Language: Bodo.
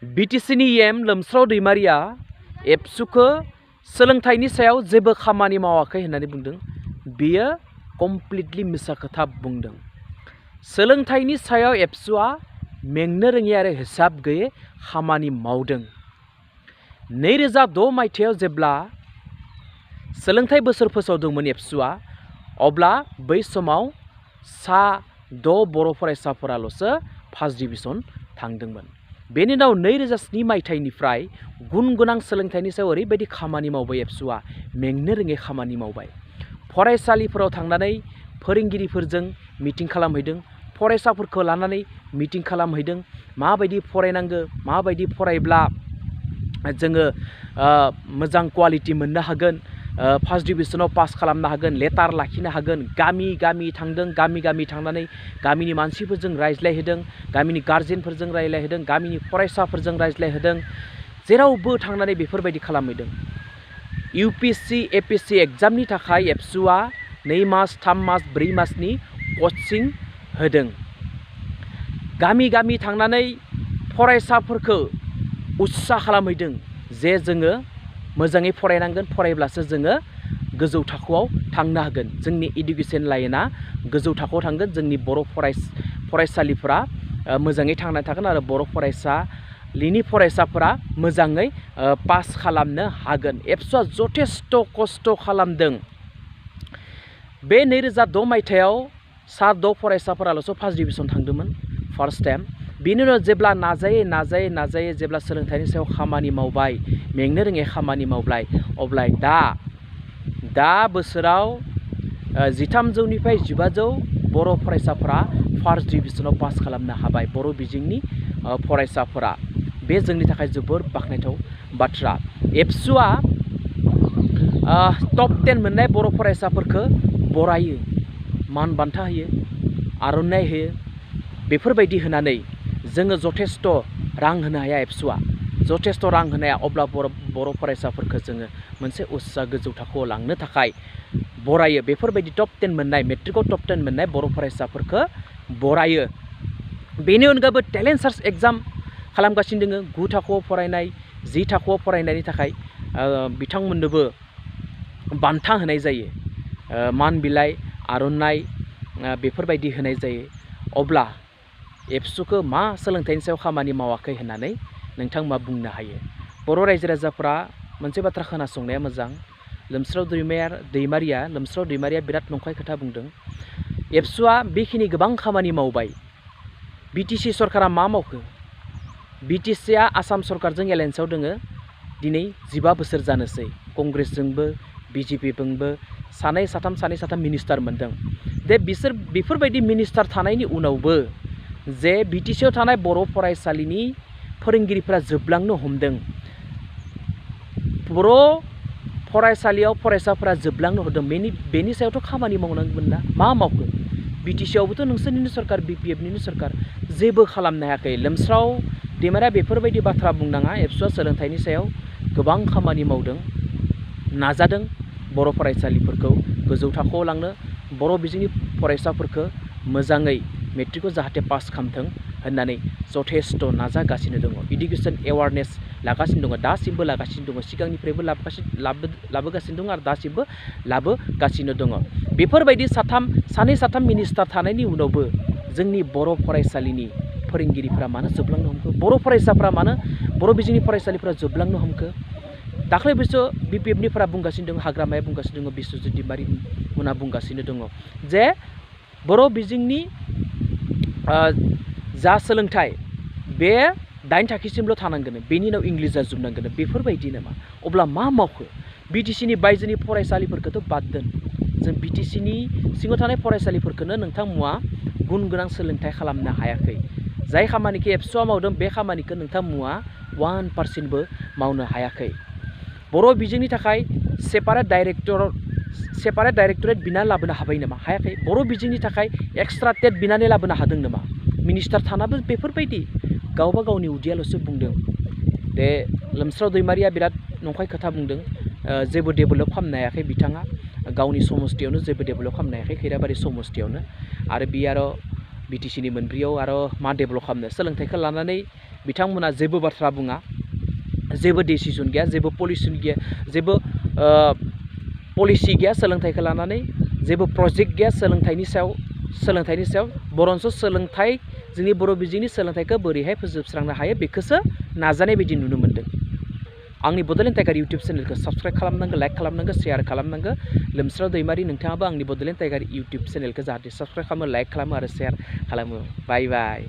बिटिसिनि एम लोमस्राव दैमारिया एबसुखौ सोलोंथाइनि सायाव जेबो खामानि मावाखै होननानै बुंदों। बियो कमप्लिटलि मिसा खोथा बुंदों। सोलोंथाइनि सायाव एबसुआ मेंनो रोङि आरो हिसाब गैयै खामानि मावदों। 2006 मायथाइयाव जेब्ला सोलोंथाइ बोसोर फोसावदोंमोन एबसुआ, अब्ला बै समाव सा 6 बर' फरायसाफोराल'सो फार्स्ट डिभिजन थांदोंमोन। बेनि उनाव 2007 मायथाइनिफ्राय गुन गोनां सोलोंथाइनि सायाव ओरैबायदि खामानि मावबाय एबसुआ, मेंनो रोङै खामानि मावबाय। फरायसालिफोराव थांनानै फोरोंगिरिफोरजों मिटिं खालामहैदों, फरायसाफोरखौ लानानै मिटिं खालामहैदों। माबायदि फरायनांगौ, माबायदि फरायब्ला जोङो मोजां कुवालिटि मोननो हागोन, फार्स्ट डिभिजनाव पास खालामनो हागोन, लेटार लाखिनो हागोन। गामि गामि थांदों, गामि गामि थांनानै गामिनि मानसिफोरजों रायज्लायहैदों, गामिनि गार्जेनफोरजों रायज्लायहैदों, गामिनि फरायसाफोरजों रायज्लायहैदों। जेरावबो थांनानै बेफोरबायदि खालामहैदों। UPSC APSC एग्जामनि थाखाय एबसुआ 2 मास 3 मास 4 मासनि कचिं होदों। गामि गामि थांनानै फरायसाफोरखौ उत्साह खालामहैदों जे जोङो मोजाङै फरायनांगोन, फरायब्लासो जोङो गोजौ थाखोआव थांनो हागोन। जोंनि इडुकेसन लाइना गोजौ थाखोआव थांगोन, जोंनि बर' फरायसालिफोरा मोजाङै थांनानै थागोन आरो बर' फरायसालिनि फरायसाफोरा मोजाङै पास खालामनो हागोन। एबसुआ जथेस्थ' खस्थ' खालामदों। बे 2006 मायथाइयाव सा 6 फरायसाफोराल'सो फार्स्ट डिभिजन थांदोंमोन फार्स्ट टाइम। बिनि उनाव जेब्ला नाजायै जेब्ला सोलोंथाइनि सायाव खामानि मावबाय, मेंनो रोङै खामानि मावबाय, अब्ला दा बोसोराव 1300निफ्राय 1500 बर' फरायसाफोरा फार्स्ट डिभिजनाव पास खालामनो हाबाय, बर' बिजोंनि फरायसाफोरा। बे जोंनि थाखाय जोबोर बाख्नायथाव बाथ्रा। एबसुआ टप 10 मोननाय बर' फरायसाफोरखौ बरायो, मान बान्था होयो, आर'नाइ होयो। बेफोरबायदि होनानै जोङो जथेस्थ' रां होनो हाया एबसुआ, जथेस्थ' रां होनो हाया। अब्ला बर' फरायसाफोरखौ जोङो मोनसे उत्साह गोजौ थाखोआव लांनो थाखाय बरायो। बेफोरबायदि टप 10 मोननाय, मेट्रिकआव टप 10 मोननाय बर' फरायसाफोरखौ बरायो। बेनि अनगायैबो टेलेन्ट सार्च एग्जाम खालामगासिनो दङ। 9 थाखोआव फरायनाय, 10 थाखोआव फरायनायनि थाखाय बिथांमोननोबो बान्था होनाय जायो, मान बिलाइ, आर'नाइ बेफोरबायदि होनाय जायो। अब्ला एबसुखौ मा सोलोंथाइनि सायाव खामानि मावाखै होननानै नोंथांमोना बुंनो हायो? बर' रायजो राजाफ्रा मोनसे बाथ्रा खोनासंनाया मोजां। लोमस्राव दैमारिया बिराद नंखाय खोथा बुंदों। एबसुआ बेखिनि गोबां खामानि मावबाय। BTC सरकारा मा मावखो? BTCआ आसाम सरकारजों एलायेन्सआव दङ। दिनै 15 बोसोर जानोसै। कंग्रेसजोंबो BJPजोंबो सानै साथाम मिनिस्टार मोनदों। बेफोरबायदि मिनिस्टार थानायनि उनावबो जे BTCआव थानाय बर' फरायसालिनि फोरोंगिरिफोरा जोबलांनो हमदों। बर' फरायसालियाव फरायसाफोरा जोबलांनो हमदों। बेनि सायावथ' खामानि मावनांगोन ना? मा मावखो? BTCआवबोथ' नोंसोरनिनो सरकार, BPFनिनो सरकार, जेबो खालामनो हायाखै। लोमस्राव दैमारिया बेफोरबायदि बाथ्रा बुंनाङा। एबसुआ सोलोंथाइनि सायाव गोबां खामानि मावदों, नाजादों बर' फरायसालिफोरखौ गोजौ थाखोआव लांनो, बर' बिजोंनि फरायसाफोरखौ मोजाङै मेट्रिकखौ जाहाथे पास खालामथों होननानै जथेस्थ' नाजागासिनो दङ। इडुकेसन एवारनेस लागासिनो दङ, दासिमबो लागासिनो दङ। सिगांनिफ्रायबो लाबोगासिनो दङ आरो दासिमबो लाबोगासिनो दङ। बेफोरबायदि सानै साथाम मिनिस्टार थानायनि उनावबो जोंनि बर' फरायसालिनि फोरोंगिरिफ्रा मानो जोबलांनो हमखो? बर' फरायसाफ्रा मानो, बर' बिजोंनि फरायसालिफ्रा जोबलांनो हमखो? दाख्लैसो BPFनिफोरा बुंगासिनो दङ, हाग्रामाया बुंगासिनो दङ, बिस्वजित दैमारि मोनहा बुंगासिनो दङ जे बर' बिजोंनि जा सोलोंथाइ बे 8 थाखोसिमल' थानांगोन, बेनि उनाव इंलिस जाजोबनांगोन। बेफोरबायदि नामा? अब्ला मा मावखो? BTCनि बायजोनि फरायसालिफोरखौथ' बाद दोन, जों BTCनि सिङाव थानाय फरायसालिफोरखौनो नोंथांमोना गुन गोनां सोलोंथाइ खालामनो हायाखै। जाय खामानिखौ एबसुआ मावदों बे खामानिखौ नोंथांमोना 1%बो मावनो हायाखै। बर' बिजोंनि थाखाय सेपारेट डाइरेक्टरेट बिनानै लाबोनो हाबाय नामा? हायाखै। बर' बिजोंनि थाखाय एक्सट्रा टेट बिनानै लाबोनो हादों नामा? मिनिस्टार थानाबो बेफोरबायदि गावबा गावनि उदैयाल'सो बुंदों। बे लोमस्राव दैमारिया बिराद नंखाय खोथा बुंदों। जेबो डेभेलप खालामनो हायाखै बिथाङा, गावनि समस्थियावनो जेबो डेभेलप खालामनो हायाखै, खैराबारि समस्थियावनो। आरो बि आरो BTCनि मोनब्रैयाव आरो मा डेभेलप खालामनो? सोलोंथाइखौ लानानै बिथांमोना जेबो बाथ्रा बुङा, जेबो डिसिसन गैया, जेबो पलिसि गैया, जेबो पलिसि गैया सोलोंथाइखौ लानानै, जेबो प्रजेक्ट गैया सोलोंथाइनि सायाव बरन्स सोलोंथाइ जोंनि बर' बिजोंनि सोलोंथाइखौ बोरैहाय फोजोबस्रांनो हायो बेखौसो नाजानाय बायदि नुनो मोन्दों। आंनि बड'लेण्ड टाइगार इउटुब चेनेलखौ साबस्क्राइब खालामनांगौ, लाइक खालामनांगौ, शेयार खालामनांगौ। लोमस्राव दैमारि नोंथाङाबो आंनि बड'लेण्ड टाइगार इउटुब चेनेलखौ जाहाथे साबस्क्राइब खालामो, लाइक खालामो आरो शेयार खालामो। बाय बाय।